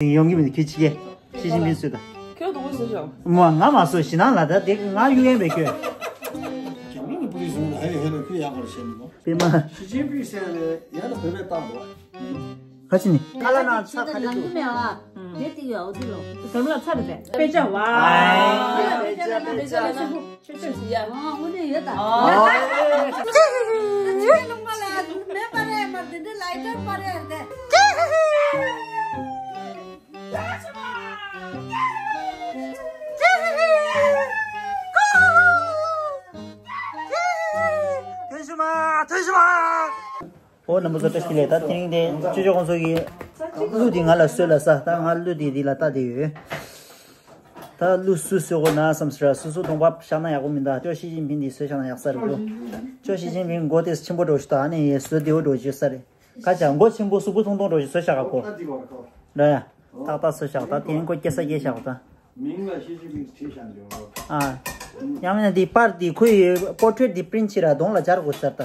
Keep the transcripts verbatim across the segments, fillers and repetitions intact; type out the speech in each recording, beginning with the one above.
ཡོང་གི་མི་འདུག་ཁྱོད་ཅི་གེ། ཞི་ཅིན་ཕིང་གསོད་དང་། ཁྱོད་དུ་བཟོས་ཤོག་མོ་ང་མ་གསོད་ཞི་ནང་ལ་ད་དེ་ང་གཡུག་ཡན་པའི་ཁྱོད། རྒྱ་མི་ནི་པུ་ལི་སུ་ཧེ་ཧེ་ལ་ཁྱོད་ཡག་པར་བཤད་མི་འདུག་པེ་མ། ཞི་ཅིན་ཕིང་ཟེར་ནས་ཡར་ལ་བོད་པའི་རྟགས་འདུག་ཁ་ཅི་ནི། ཀ་ལ་ན་ཚ་ཁ་ཏི་ཏུ། དེ་ཏི་ཡོ་འོ་ཏི་ལོ། དམ་ལ་ཚ་རེད་པས། དཔེ་ཆ་བ། དཔེ་ཆ་དཔེ་ཆ་ལ་ཚ་ཁུ། ཆོས་ཆོས་སི་ཡ། ཨ་འོ་ནི་ཡོད་ད། ཨ། ཅི་ལུང་པ་ལ་མེ་པ་རེ་མ་དེ་འདྲ་ལའི་ཊར་པ་རེ་རེད། ཐོན་ཤུ་མ་ཐོན་ཤུ་མ། ཨོ་རྣམ་པ་ཚོ་བཀྲ་ཤིས་བདེ་ལེགས། ད་དེ་རིང་དེ་ཅོ་ཅོ་ཁོང་ཚོ་གི་གླུ་དེ་ང་ལ་གསོལ་ལ་ས། ད་ང་གླུ་དེ་འདི་ལ་ལྟ་དེ་ཡོད། ད་གླུ་སུ་གསོལ་དགོས་ན་བསམ་ཟེར། སུ་སུ་གདོང་པ་བཞག་ན་ཡག་པོ་མིན་ད། ཅོ་ཞི་ཅིན་ཕིང་འདི་གསོལ་བཞག་ན་ཡག་ས་རེད་འདུག་ཅོ་ཞི་ཅིན་ཕིང་མགོ་དེ་ཆེན་པོ་འགྲོ་ཞུ་ད། ཨ་ནི་ཡེ་བཟོ་བདེ་བོ་འགྲོ་ཞུ་ས་རེད། ཁ་ཆ་མགོ་ཆེན་པོ་གཟུགས་པོ་ཐུང་ཐུང་འགྲོ་ཞུ་བཟོ་བཞག་ག་གོ། ར་ཡ། ཏག་ཏག་བཟོ་བཞག་ད། དེ་མགོ་སྐྱེ་ས་སྐྱེ་བཞག་ད། མིང་ལ་ཞི་ཅིན་ཕིང་བྲིས་བཞག་འདུག་ཨ། ཡང་མིན་ན་འདི་པར་འདི་ཁོའི་པོར་ཊེཊ་འདི་པི་རིན་ཊི་བྱེད་ར་གདོང་ལ་སྦྱར་དགོས་ས་རེད་ད།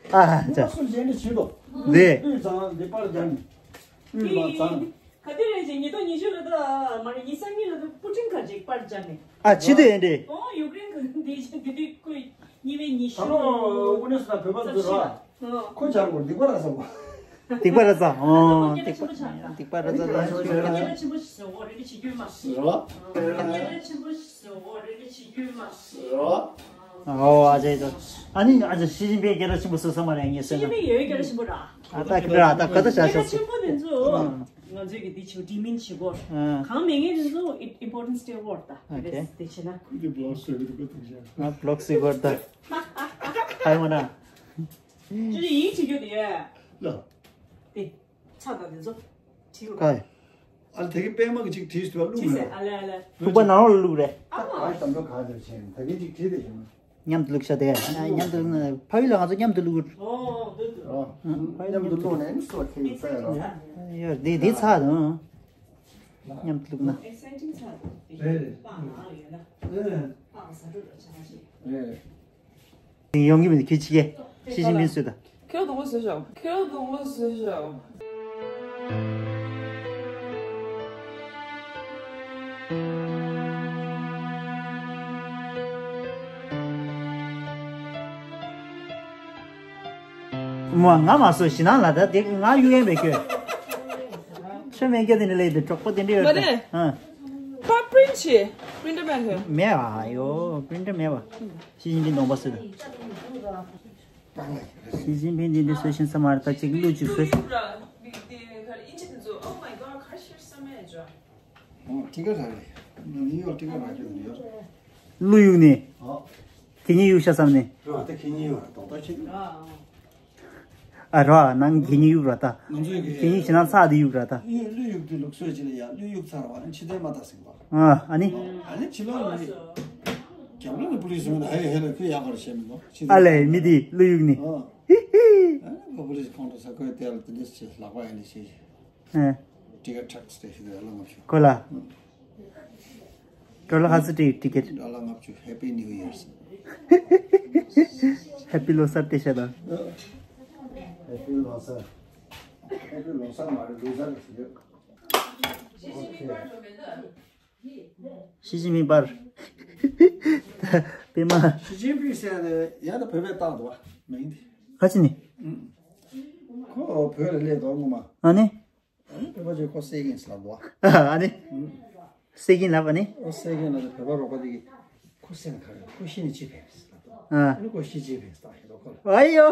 ཨ་ཅག་སུ་གཞན་གྱིས་བྱེད་དོ། འདི། དབུས་གཙང་འདི་པར་རྒྱག་ནི། དབུས་ལ་གཙང་། ག་དུས་རེད་ཅེ། ཉིས་སྟོང་ཉི་ཤུ་ལོ་ད་མ་རེད། ཉི་ཤུ་རྩ་གཉིས་ལོ་ད་པུ་ཊིན་ག་ཅིག་པར་རྒྱག་ནི། ཨ་ཕྱི་དུས་ཡིན་འདི། ཨོ་ཡུཀ་རེན་གི་འདི་འདི་དུས་ཁོས་ཉི་མའི་ཉི་ཤུ། ད་ལོ་དབུ་ནས་སུ་ད་བོད་པ་ཚོ་ར། ཁོ་ཆག་གོ་སྡིག་པ་ར་ས་གོ། སྡིག་པ་ར་ས། ཨོ་སྡིག་པ་སྡིག་པ་ར་ས་ད། ཨོ་ཨ་ཅེ་ད། ཨ་ནི་ཨ་ཅེ་ཞི་ཅིན་ཕིང་སྐད་གྲགས་ཆེན་པོ་བཟོ་ས་མ་རེད་ངས་བཟོས་ན། ཞི་ཅིན་ཕིང་ཡོད་སྐད་གྲགས་ཆེན་པོ་ར། ཨ་ད་ཁྱོད་ར་ད་ག་ད་བྱ་ཤོག་ཆེན་པོ་དེ་ཚོ་ང་ཚོའི་གི་འདི་ཆེ་བོ་འདྲི་མིན་ཆེ་བོ། གང་མེད་མཁན་དེ་ཚོ་ཨིམ་པོར་ཊན་སི་ཊེ་ཊི་ཝོར་ད། ཨོ་ཁེ། དེ་བྱས་ན། ཁོ་འདི་བི་ལོག་བཟོས་གི་འདུག་ག་ཐུག་ཤག་ང་བི་ལོག་བཟོས་གོ་ད། ཧའི་མ་ན། ཅི་ཡིན་བྱེད་རྒྱུ་དེ་ཡོད། ལ། དེ། ཚ་ད་དེ་ཚོ། བྲིས་རོགས། ཨ་ལ་དེ་གི་པད་མ་གི་ཅིག་བྲིས་སུ་བླུགས་བྲིས་མེད། ཨ་ལེ་ཨ་ལེ། ཐུག་པ་ནང་ལ་བླུགས་རེད། ཨ་མ། ཨ་དམ་ལོ་ག་དེར་ཕྱིན་ད་གི་ཅིག་བྲིས་དེ་བྱུང་། མཉམ་དུ་བླུགས་ཤ་དེ། མཉམ་དུ་བླུགས་ན་ཕ་ཡུལ་ལ་ང་ཚོ་མཉམ་དུ་བླུགས། ཨོ་འདུག་འདུག་ཨོ། ཕ་ཡུལ་མཉམ་དུ་བླུགས་ནས་ཨེམ་སོ་ཁེ་ཡི་ཚ་ཡ་ལ། ཡོད་དེ་དེ་ཚ་དང་། མཉམ་དུ་བླུགས་ན། ཨེག་སའི་ཊིང་ཚ་དང་། རེད་རེད། པང་ཨ་ཡོད་ན། རེད་རེད། པང་ཟ་འགྲོ་འགྲོ་ཆ་ཆེ། རེད་རེད། ཡོང་གི་མི་འདུག་ཁྱོད་ཅི་གེ། ཞི་ཅིན་ཕིང་གསོད་དང་། ཁྱོད་གདོང་པ་བཟོས་ཤག་ཁྱོད་གདོང་པ་བཟོས་ཤག་མོ་ང་མ་གསོད་ཞི་ནང་ལ་ད་དེ་ང་གཡུག་ཡན་པའི་ཁྱོད། ཆོས་མེད་སྐྱ་དེ་འདྲ་ལས་དེ་གྲོགས་པོ་དེ་འདྲ་ཡོད་མ་རེད། ཨ། པར་པི་རིན་ཊི་བྱེད། པི་རིན་ཊར་མེད་ཁྱོད། མེད་པ་ཡོ། པི་རིན་ཊར་མེད་པ། ཞི་ཅིན་ཕིང་གདོང་པ་བཟོས་དང་། ཞི་ཅིན་ཕིང་འདི་འདྲ་བཟོས་ཤིང་ས་མ་རེད་ད་ཅིག་གླུ་ཅིག་བཟོས་ཤིང་། ཁྲི་ཀ་ར་རེད། ནིའུ་ཡོག་ཁྲི་ཀ་ར་ཁྱོད་འདི་ཡོད། གླུ་གཡུག་ནི། ཨོ། ཁྱེད་གཉིས་གཡུག་ཤག་བསམ་ནི། རོ་ད་ཁྱེད་གཉིས་ཡོད་ར་རྡོག་རྡོག་ཁྱེད་གཉིས། ཨ་རོ་ནང་ཁྱེད་གཉིས་གཡུག་ར་ད། ང་ཚོའི་གི་ཁྱེད་གཉིས་ཕྱི་ནང་ཚགས་དེ་གཡུག་ར་ད། གླུ་གཡུག་དུས་ལུགས་སྲོལ་ཅིག་ལ་ཡ་གླུ་གཡུག་ཚར་བ་ནི་ཕྱི་དོན་མ་ད་ཟིན་པ། ཨ་ཨ་ནི། ཨ་ནི་ཕྱི་ལོགས་ལ་ནི། རྒྱབ་ལོགས་ནི་པུ་ལིས་ཡོང་ན་ཧེ་ཧེ་ལ་ཁོས་ཡག་པར་བཤད་མི་འདུག་ཕྱི་ཨ་ལས་མི་དེ་གླུ་གཡུག་ནི། ཨ། ཨ་ནི་པུ་ལིས་ཁོང་ཁྲོ་ཟ་ཁོས་དེ་ལ་དེ་འདྲས་བྱེད་ལག་པ་ཡ་ནི་བྱེད། ཨ། ཊི་ཀེ་ཊི་ཊེག་སི་སི་ཊེ་ཤན་ལ་ལྔ་བཅུ། ཁོ་ལ། ཨ། ཌོ་ལར་ཧ་སི་ཊི་ཊི་ཀེ་ཊི། ཌོ་ལར་ལྔ་བཅུ། ཧེ་པི་ནིའུ་ཡར་སི། ཧེ་པི་ལོ་གསར་སྟེར་ཤག་དང་། ཧེ་པི་ལོ་གསར། ཧེ་པི་ལོ་གསར་མ་རེད་ལོ་གསར་རེད་ཟེར་ཡོད། ཨོ་ཁེ། ཞི་ཅིན་ཕིང་པར། པད་མ། ཞི་ཅིན་ཕིང་ཟེར་ནས་ཡ་ད་བོད་པའི་རྟགས་འདུག་བ་མིང་འདི། ཁ་ཅི་ནི། ཁོ་བོད་ལ་སླེབས་འདུག་ངོ་མ། ཨ་ནི། ཨ་ནི་བོད་པ་ཚོས་ཁོ་བསད་ཀྱིན་ཟེར་ལབ་འདུག་བ། ཨ་ནི། བསད་ཀྱིན་ལབ་ཨ་ནི། ཁོ་བསད་ཀྱིན་ལབ་ནས་བོད་པ་རོགས་པ་དེ་གིས་ཁོ་བསད་ན་ག་རེ་ཁོ་ཤི་ནས་ཅི་ཕན་ཟེར་ལབ་འདུག་ཨ་ནི་ཁོ་ཤི་ཅི་ཕན་ཟེར་ལབ་ཤེས་འདུག་ཁོ་ལ། ཨ་ཡོ།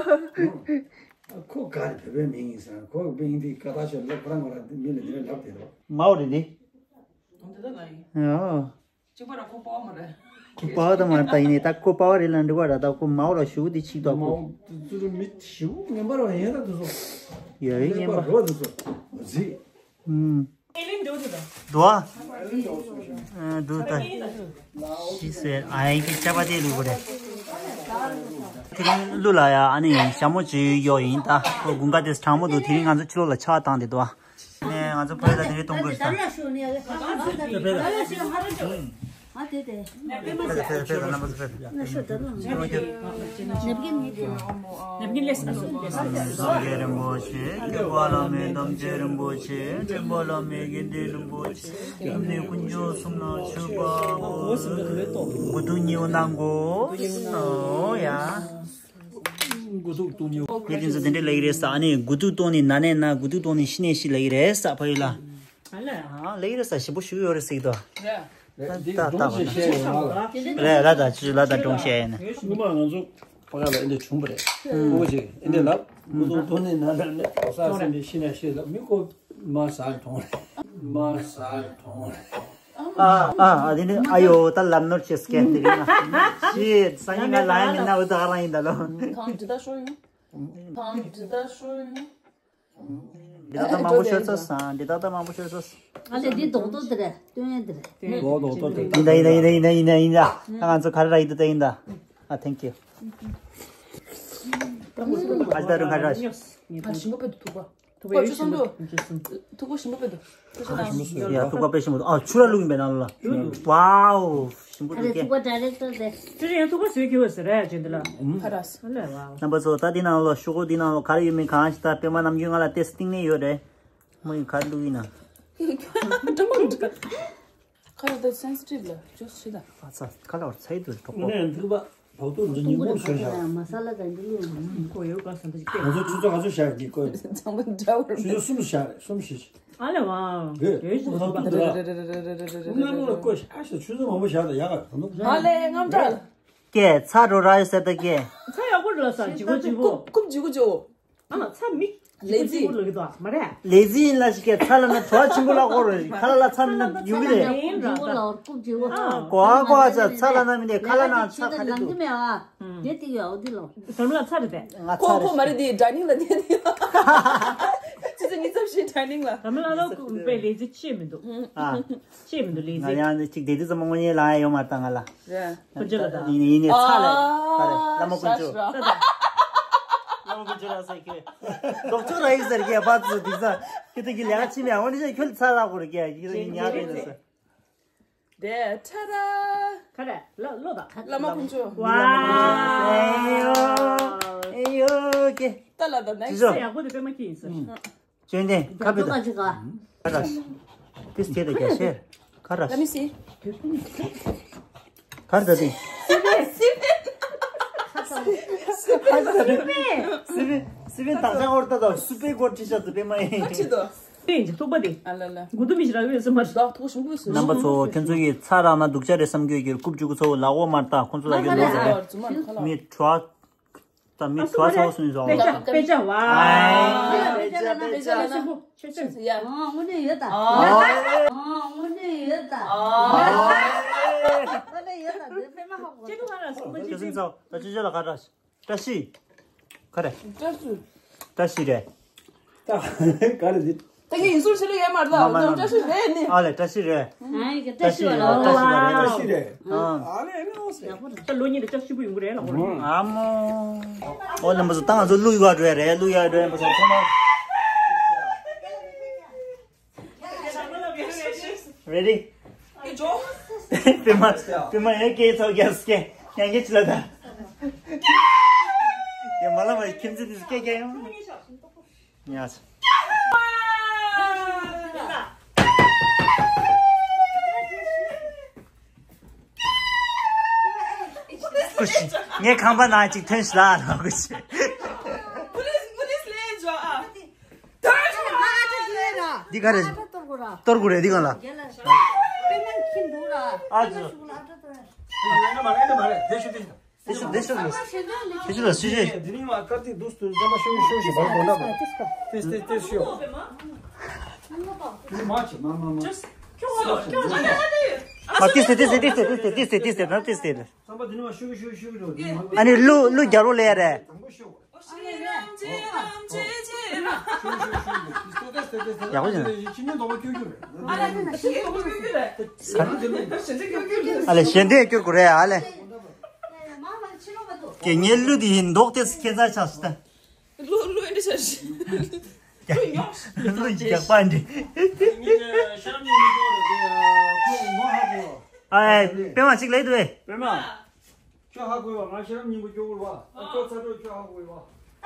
ཁོ་ག་རེ་བོད་པའི་མིང་ཡིན་ཟེར་ཁོ་མིང་འདི་ཀ་ད་ཆོས་ལབ་ཁོ་རང་ང་རང་མི་ལ་འདི་ལ་ལབ་དེ་རོ། མའོ་རེད་དེ། དེ་ད་ང་ཡིན། ཨོ། གཅིག་པ་ར་ཁོ་པ་བ་མ་རེད། ཁོ་པ་བ་ད་མ་རེད་ད་ཡིན་ནའི་ད་ཁོ་པ་བ་རེད་ལ་འགྲིག་པ་ར་ད་ཁོ་མའོ་ལ་ཞུ་དེ་ཆིག་ཏོ་ཁོ། མའོ་ཙུ་རུ་མི་ཞུ་ངན་པ་ར་ཡིན་ད་དུ་སོ། ཡ་ཡིན་ངན་པ། རོ་དུ་སོ། ཟི། ཨུམ། ཨེ་ལིན་འགྲོ་དུ་ད། དུ་ཨ། ཨ་དུ་ད། ཤི་སེ་ཨ་ཡིན་གི་ཅ་པ་དེ་ལུ་གོ་རེ། དེ་རིང་གླུ་ལ་ཡ་ཨ་ནི་ཞྭ་མོ་ཅི་ཡོ་ཡིན་ད་ཁོ་དགུན་ཁ་དེ་གྲང་མོ་འདུག་དེ་རིང་ང་ཚོ་ཕྱི་ལོགས་ལ་ཆ་བ་བཏང་དེ་དུ་ཨ། ནས་ང་ཚོ་བོད་ལ་དེ་རིང་གཏོང་དགོས་རེད་ད། ཨ་དེ་དེ། ཕེབས་ཕེབས་ཕེབས། རྣམ་པ་ཚོ་ཕེབས། ན་ཤོ་ད་ལོ། ནེབ་ཀིན་ནེབ་ཀིན་ལེས་ནེབ་ཀིན་ལེས། སངས་རྒྱས་རིན་པོ་ཆེ་ཐེག་པ་བླ་མེད་དམ་ཅན་རིན་པོ་ཆེ། འདྲེན་པ་བླ་མེད་དགེ་འདུན་རིན་པོ་ཆེ། སྐྱབས་གནས་དཀོན་མཆོག་གསུམ་ལ་མཆོད་པ་འབུལ། དགུ་ཐུག་གཉིས་པོ་གནང་དགོས། ཨོ་ཡ། དགུ་ཐུག་སྟོང་ཉིད། ངས་དེ་ཚོ་དེ་འདྲས་ལབ་ཀྱི་རེད་ས། ཨ་ནི་དགུ་ཐུག་སྟོང་ནི་ན་ནས་ན། དགུ་ཐུག་སྟོང་ནི་ཤི་ནས་ཤི་ལབ་ཀྱི་རེད་ས། ཕ་ཡུལ་ལ། ཨ་ལས། ཨ་ལབ་ཀྱི་རེད་ས། ཞིམ་པོ་ཞུ་གི་ཡོད་རེད་ཟེར་གྱི་འདུག་རེད། ད་ད་ད་བ་ན། རེད་ལ། ད་ཅི་ལ་ད་སྒྲུང་བཤད་ཡིན་ན། ངོ་མ་ང་ཚོ་ཕ་ག་ལ་ཨེ་འདྲས་བྱུང་བ་རེད། ཨུ་ཅེ་ཨེ་འདྲས་ལབ། དགུ་ཐུག་སྟོང་ནི་ན་ནས་ན། ས་སེམས་པའི་ཤི་ནས་ཤི་ལ་མི་ཁོ་མ་ཟ་གྲོང་རེད། མ་ཟ་གྲོང་རེད། ཨ་ཨ་ཨ་དེ་ནི་ཨ་ཡོ་ད་ལབ་ནོར་བྱེད་སྐད་དེ་རིང་ང་ཤི་ས་ཉིན་ང་ལ་ཡང་མིན་ན་འུ་ད་ག་རང་ཡིན་ད་ལོ། གང་ཇི་ལྟར་ཤོར་ཡོང་། གང་ཇི་ལྟར་ཤོར་ཡོང་། འདི་ད་ལྟ་མང་པོ་ཤོར་ཚར་སོང་། འདི་ད་ལྟ་མང་པོ་ཤོར་ཚར་སོང་། ཨ་ལས་འདི་རྡོག་རྡོག་དེ་རེད། སྟོན་ཡ་དེ་རེད། རྡོག་རྡོག་དེ་ཡིན་ད་ཡིན་ད་ཡིན་ད་ཡིན་ད་ཡིན་ད། ད་ང་ཚོ་ག་རེ་རག་ཡིན་ད་ད་ཡིན་ད། ཨ་thank you། ཨ་ད་རུང་ག་རེ་རག་ཨ་ཞིམ་པོ་ཕེ་ཐུག་པ། ཐུག་པ་ཡོད་ཤིང་ཐུག་པ་ཞིམ་པོ་དཔེ་འདུག་ཐུག་པ་ཞིམ་པོ་ཡ། ཐུག་པ་དཔེ་ཞིམ་པོ་འདུག་ཨ་ཆུ་ར་བླུགས་ཡིན་པའི་ནང་ལ། ཝའོ། ཞིམ་པོ་འདུག་གས། ཐུག་པ་ཌའི་རེག་ཊར་དེ། ཁྱོད་ཡང་ཐུག་པ་བཟོས་ཁྱོད་ཟེར་ར་ཅན་དེ་ལ། ཁ་ར་ས། ཨ་ལས་ཝའོ། རྣམ་པ་ཚོ་ད་འདི་ནང་ལ་ཤོག་གུ་འདི་ནང་ལ་ག་རེ་ཡོད་མེད་གང་ཞིག་ད་པད་མ་ནམ་རྒྱུན་ང་ལ་ཏེ་སི་ཊིང་ནས་ཡོད་རེད། མོ་ཡིན་ག་རེ་བླུགས་ཡིན་ན། ཁ་ར་ད་སེན་སི་ཊིབ་ལ་ཅུས་བྱེད་ད། ཨ་ཚ་ཁ་ལ་བར་ཚ་ཡི་དུ་གྲོགས་པོ། ནས་ཐུག་པ་བག་ཐུག་འདི་ཉིན་མོར་བཟོས་བཞག་མ་ས་ལ་དང་འདི་ལུ་ཁོ་ཡོད་ག་ས་འདི་ང་ཚོ་ཆུ་ཚོད་ག་ཚོད་བཞག་གི་ཁོས། ཚང་མ་འདྲ་བོར། ཆུ་ཚོད་གསུམ་བཞག་རེད། གསུམ་བཞི། ཨ་ལས་ཝའོ། རེད། ཡོད་ཤི་བག་ཐུག་འདི་ལ། ཁོང་རྣམ་པ་ལ་བསྐོས་ཤག་ཨ་ཤ་ཆུ་ཚོད་མང་པོ་བཞག་ད་ཡག་ག་གང་འདུག་ཨ་ལས་རྔམ་དྲག་ཀྱེ་ཚ་རོ་ར་ཡོད་ཟེར་ད་ཀྱེ། ཚ་ཡག་པོ་རེད་ལ་ས་ལྗིད་པོ་ལྗིད་པོ། རྐུབ་རྐུབ་ལྗིད་པོ་ལྗིད་པོ། ཨ་ལ་ཚ་མིག་ལེ་ཛི། ལ་གི་དོ་མ་རེད། ལེ་ཛི་ཡིན་ལ་ཞིག་གས་ཚ་ལ་ན་བྲོ་བ་ཆེན་པོ་ལ་ཨོ་རེད། ཁ་ལ་ལ་ཚ་མིན་ན་ཡོང་གི་རེད། ཡིན་ར་ད། རྐུབ་ལྗིད་པོ། ཨ་གོ་ཨ་གོ་ཨ་ཚ་ཚ་ལ་ན་མིན་ཏེ་ཁ་ལ་ན་ཚ་ཁ་རེད་འདུག་ལང་གི་མེད་ཨ། དེ་དེ་ཡོད་འོ་དེ་ལོ། ཟམ་ལ་ཚ་རེད་པས། ང་ཁོ་ཚ་ཁོ་མ་རེད་དེ་ཌའི་ནིང་ལ་དེ་དེ་ཡོད། ཆུ་ཚོད་གཉིས་ཙམ་ཞིག་ཌའི་ནིང་ལ། ཟམ་ལ་ལ་ཁོ་པའི་ལེ་ཛི་ཆེ་མི་འདུག་ཨ། ཆེ་མི་འདུག་ལེ་ང་ཛི། ཡང་ནི་ཅིག་བདེ་དུས་ཙམ་པ་དངོས་གནས་ལ་ཡོང་མ་བཏང་ང་ལ། རེད། ཀུན་སྤྱོད་ལ་དང་། ཡིན་ཡིན་ནས་ཚ་ལས། ཨ། ག་རེ་བླ་མ་ཀུན་སྤྱོད། ཤ་ཤ། བླ་མ་ཀུན་སྤྱོད་ར་ས་ཁྱོད། ལྡོག་ཕྱོགས་ར་ཡིག་ཟེར་གྱི་ཡ་པ་ཚོ་དིག་ས། ཁྱོད་ད་གི་ལས་ཀ་ཕྱིན་མེད་འོ་ནི་ཤ་ཁྱོད་ཚ་ལ་གོ་ར་གི་ཡ་ཡིག་ར་ཡིན་ཉག་རེད་ན་ས། དེ་ཁྲ་ར། ག་རེ་ལ་ལོ་ད། བླ་མ་ཀུན་སྤྱོད། ཝའོ། ཨེ་ཡོ། ཨེ་ཡོ་ཀེ། ད་ལ་ད་ནེག་སི། ཡག་པོ་དེ་པད་མ་ཁྱི་ཡིན་ས། ཅོན་ཏན་ཁ་པི་ད། ཁ་ར་ཤ། ཏིས་ཁྱེད་ད་རྒྱ་ཤེར། ཁ་ར་ཤ། Let me see. ཁར་ད་ཏི། སི་པན། སི་པན། སི་པན། སི་པན་དང་ཅང་འོར་ད་ད་སུ་པེ་གོ་ཁྲི་ཤ་ཏི་པེ་མ་ཡིན། ཁ་ཁྲི་དོ། ཏི་ཐུག་པ་ཏི། ཨ་ལ་ལ། གུ་དུ་མི་ཤི་ར་བས་སི་མར། ད་ཐུག་ཤིང་བུ་སི། རྣམ་པ་ཚོ་ཁྱོད་ཚོ་ཡི་ཚ་རག་ན་སྡུག་ཅག་རེད་བསམ་གྱི་ཡོད་ཀྱི་རྐུབ་བཅུག་གི་ཚོ་ལག་འོག་མར་ད་ཁོང་ཚོ་ལ་གི་ལོ་ཟེར་རེད། མི་ཁྲོ། ད་མི་ཁྲོ་ཚ་བོ་སུན་བཟོ་བ། དཔེ་ཆ་དཔེ་ཆ་ཝ། ཨ་དཔེ་ཆ་ལ་དཔེ་ཆ་ལ་སེམས་པོ་ཆེ་ཆེ། ཡ། ཨ་དངོས་གནས་ཡོད་ད། ཨ་དངོས་གནས་ཡོད་ད། ཨ་དངོས་གནས་ཡོད་ད། འདི་དཔེ་མ་ཧ་གོ་ཅི་ཐུག་ཧ་ར་སུན་པོ་ཅི་ཆེ་སུན་ཚ་བོ། ད་ཅི་ཅི་ལ་ག་ར་བཀྲ་ཤིས། ག་རེ། བཀྲ་ཤིས། བཀྲ་ཤིས་རེད། ད་ག་རེ་འདི། ད་ངས་ཡིན་སུར་ཕྱི་ལ་ཡོད་མ་རེད། ད་བཀྲ་ཤིས་རེད་ནི། ཨ་ལས་བཀྲ་ཤིས་རེད། ཨ་ཡི་གེ་བཀྲ་ཤིས་བ་རེད། བཀྲ་ཤིས་རེད། ཨ་ལས་ཨ་ནི་ཨོ་སེ། ད་ལོ་གཉིས་དེ་བཀྲ་ཤིས་པོ་ཡོང་གི་རེད་ལ་ཨོ། ཨ་མོ། ཨོ་རྣམ་པ་ཚོ་ད་ང་ཚོ་གླུ་ཡོད་རེད། གླུ་ཡོད་རེད་པ་ཚོ་ཚང་མ། Ready? པད་མ། པད་མ་ཡང་སྐད་ཚོགས་རྒྱབ་སྐད་ཡང་སྐད་ཅི་ལ་ད། ཡང་མ་ལ་མ་ཁྱིམ་མཚེས་དེ་སྐད་རྒྱག་ཡང་། ཉལ་སོང་། ཀུ་ཤི། ངའི་ཁང་པ་ནང་ཅིག་ཐོན་ཤི་ལ་ལ་ཀུ་ཤི། འདི་ག་རེད། གཏོར་དགོས་རེད་འདི་གང་ལ། ཨ་ཙི། དེ་ཤུ་དེ་ཤུ། དེ་ཤུ་དེ་ཤུ་ལ་སུ་ཞེས། དེ་ནི་མ་ཀར་ཏིག་དུས་སུ་ཙམ་པ་ཤོད་ཤོད་ཤོད་བར་དགོས་ན་བ། ཏེས་ཏེས་ཏེས་ཤོད། དེ་ནི་མ་ཆེ་མ་མ་མ། ཨ་ཏེས་ཏེས་ཏེས་ཏེས་ཏེས་ན་ཏེས་ཏེས། ཙམ་པ་དེ་ནི་མ་ཤོད་ཤོད་ཤོད་ཤོད། ཨ་ནི་གླུ་གླུ་རྒྱལ་པོ་ལས་རེད། དང་པོ་ཤོད། ཡག་པོ་ཡིན། ཨ་ལས་གཞན་དོན་སྐྱུར་དགོས་རེད་ཨ་ལས། ཀྱེ་ངའི་གླུ་དེ་ཡིན་མདོག་དེ་ཁྱད་མཚར་ཆགས་སོང་ད། གླུ་གླུ་འདི་ཆགས་ཤི། གླུ་ཉོག་གླུ་རྒྱག་པ་འདི། ངས་ཤར་ནས་མི་འགྲོ་རེད་དེ་ཁོང་ངོ་ཧ་གོ། ཨ་ཨེ་པད་མ་གཅིག་ལས་འདུག་ཨེ། པད་མ། ཁྱོད་ཧ་གོ་བ། ང་ཤེས་རབ་སྙིང་པོ་སྐྱོ་བོར་བ། ཁྱོད་ཚ་དྲོད་ཁྱོད་ཧ་གོ་བ། ད་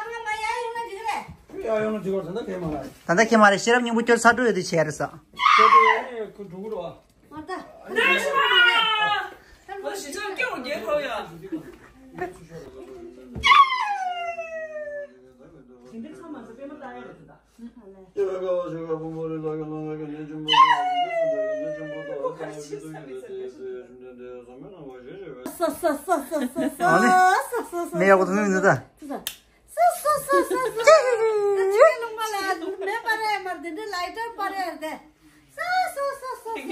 ང་མ་ཡ་ཡོང་ན་འགྲིག་རེད། ཁྱོད་ཡ་ཡོང་ན་འགྲིག་བ། ད་ལྟ་ཁྱེད་མ་རེད། ད་ལྟ་ཁྱེད་མ་རེད། ཤེས་རབ་སྙིང་པོ་སྐྱོར་ཚ་དྲོད་ཡོད་དུས་བྱས་རེད་ས། ཚ་དྲོད་ཡ་ནི་ཁོ་འགྲོ་གི་རེད་བ། ང་ད། ང་ད་ཤི་མ་རེད། ང་ཞི་ཅང་སྐྱོ་བ་རྒྱལ་ཁོ་ཡ། དེ་འདྲ་ཚང་མ་ཚོ་པད་མ་ལྟ་ཡ་རེད་ད། ཨ་ནི། མེ་ཡག་པོ་ཐོན་ཡོང་འདུག་ད། ད་ད། སོ་སོ་སོ་སོ་སོ། ད་ཁྱོད་ལུང་པ་ལ་མེ་སྤར་ཡ་མ་དེ་འདྲ་ལའི་ཊར་སྤར་ཡ་དེ། སོ་སོ་སོ་སོ་སོ།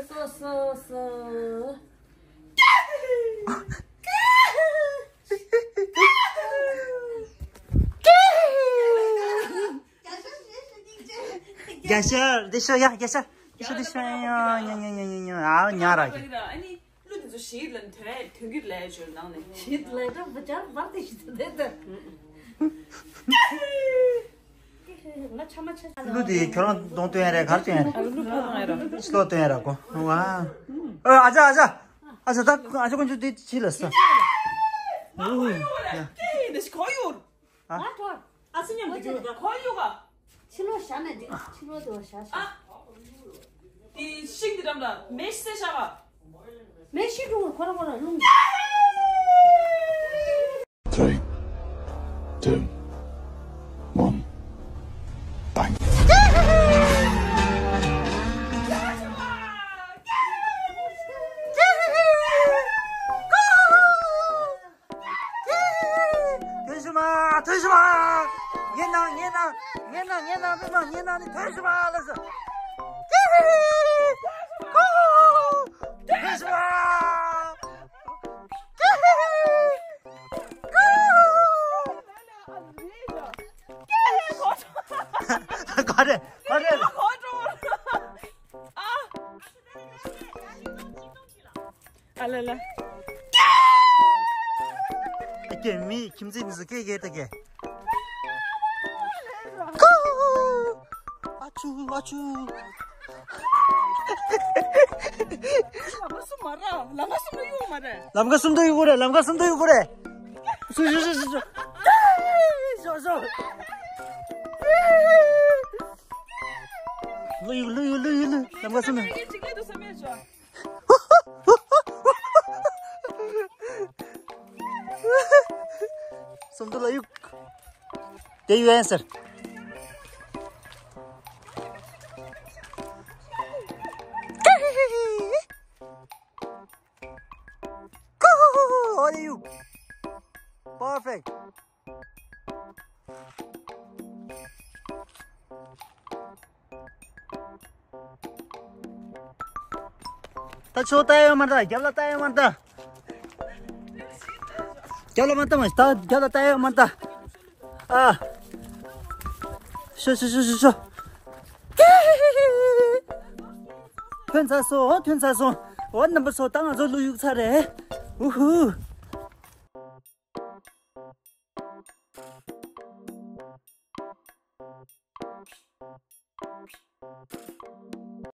སོ་སོ་སོ། རྒྱ་ཤར་འདི་ཤོ་ཡ། རྒྱ་ཤར་འདི་ཤོ་ཡ། རྒྱ་ཤར་འདི་ཤོ་ཡ། ཡ་ཡ་ཡ་ཡ་ཡ། ཨ་ཉ་ར་གི། ཨ་ནི་གླུ་འདི་ཚོ་ཞིག་ལ་དོན་དོན་གྱི་ལས་བྱོས་ནང་ནས། ཞིག་ལས་ཀྲང་བ་ཅར་བར་དེ་ཞིག་དེ་དེ། ང་ཆ་མ་ཆ། གླུ་དེ་ཁྱོད་རང་གདོང་སྟོན་ཡ་རེད། གར་སྟོན་ཡ་རེད། གླུ་ཕར་གཏོང་ཡ་ར། སློ་སྟོན་ཡ་ར་གོ། ཝ། ཨ་ཨ་ཅག་ཨ་ཅག་ཨ་ཅག་ད་ཨ་ཅག་དཀོན་མཆོག་དེ་ཕྱི་ལ་ས། ཨུ་ཡ། ཨ་ཏོ། ཨ་སི་ཉམས་ཀྱི་ཁོ་ཡོད་ག་ཁོ་ཡོད་ག་ཕྱི་ལོགས་བཞག་ནས་འགྲིག་ཕྱི་ལོགས་དེ་བ་བཞག་ཨ། བཞག་དེ་ཤིང་དེ་འགྲམ་ལ་མེ་བསད་བཞག་ག་མེ་ཤི་འགྲོ་ཁོ་ར་ཁོ་ར་རླུང་། Three, two, one, bang. ཐོན་ཤོག་མ། ཐོན་ཤོག་མ། ངའི་ནང་ངའི་ནང་ངའི་ནང་ངའི་ནང་ངའི་ནང་ནས་ཐོན་ཤོག་མ་ལ་ཟེར། ཐོན་ཤོག་མ། ག་རེ་ག་རེ། ཨ་ལ་ལ། ཨ་ཀྱེ་མི་ཁྱིམ་མཚེས་མི་ཟེར་སྐད་སྐད་ད་ཀྱེ། ཨ་ཆུ་ཨ་ཆུ། ལམ་ཁ་གསུམ་མ་ར། ལམ་ཁ་གསུམ་ལ་གཡུག་མ་རེད། ལམ་ཁ་གསུམ་དུ་གཡུག་གོ་རེད། ལམ་ཁ་གསུམ་དུ་གཡུག་གོ་རེད། སུ་ཞུ་ཞུ་ཞུ་ཞུ། ཞུ་ཞུ། ལུ་ཡུ་ལུ་ཡུ་ལུ་ཡུ་ལུ། ལམ་ཁ་གསུམ་དུ། སུམ་དུ་ལ་ཡུག་དེ་ཡུ་ཨན་སར། ཨོ་ལེ་ཡུག Perfect. ད་ཆོ་ལྟ་ཡོད་མ་ད། རྒྱབ་ལ་ལྟ་ཡོད་མ་ད། རྒྱབ་ལ་མ་ལྟ་མ་ད། རྒྱབ་ལ་ལྟ་ཡོད་མ་ད། ཨ། ཤོ་ཤོ་ཤོ་ཤོ་ཤོ། ཐོན་ཚར་སོང་། ཐོན་ཚར་སོང་། འོ་རྣམ་པ་ཚོ་ད་ང་ཚོ་ལུ་གཡུག་ཚར་རེད། ཨུ་ཧུ།